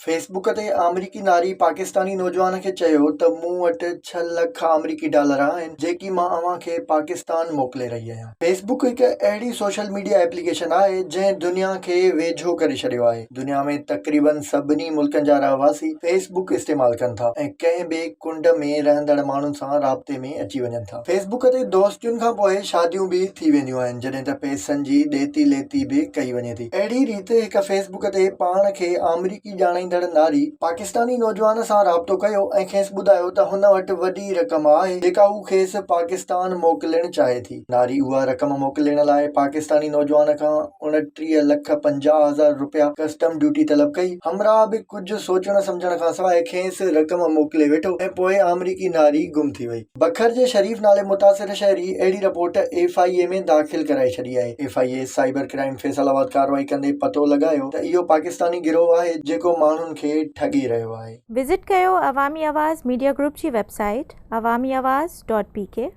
Fee book تي آمريڪي ناري پاڪستاني نوجوان کي چيو ته مون وٽ ڇهه لک آمريڪي ڊالر آهن جيڪي مان اوهان کي پاڪستان موڪلي رهي آهيان. فيس بڪ هڪ اهڙي سوشل ميڊيا ايپليڪيشن آهي جنهن دنيا کي ويجهو ڪري ڇڏيو آهي. دنيا ۾ تقريبن سڀني ملڪن جا رهواسي فيس بڪ استعمال ڪن ٿا ۽ ڪنهن به ڪنڊ ۾ رهندڙ ماڻهن سان رابطي ۾ اچي وڃن ٿا. فيس بڪ تي دوستين کان پوء شاديون به ٿي وينديون آهن جڏهن ته پئسن جي ڏيتي ليتي به ڪئي وڃي ٿي. اهڙي ريت هڪ فيس بڪ تي پاڻ کي آمريڪي ڄاڻائيندڙ ناري پاڪستاني نوجوان سان رابطو ڪيو ۽ کيس ٻڌايو ته هن وٽ وڏي رقم آهي جيڪا هو کيس پاڪستان موڪلڻ چاهي ٿي. ناري اها رقم موڪلڻ لاء پاڪستاني نوجوان کان 29 لک 50 هزار رپيا ڪسٽم ڊيوٽي طلب ڪئي. همراهه به ڪجهه سوچڻ سمجهڻ کانسواء کيس رقم موڪلي ويٺو ۽ پوء آمريڪي ناري گم ٿي وئي. بکر جي شريف نالي متاثر شهري اهڙي رپورٽ ايف I اي ۾ داخل ڪرائي ڇڏي آهي. F I A cyber crime Faisalabad ڪارروائي ڪندي پتو لڳايو ته اهو پاڪستاني گروهه آهي جيڪو ماڻهن کي ٺڳي رهيو آهي. وزٽ ڪيو عوامي آواز ميڊيا گروپ جي website Awami Awaz dot P K.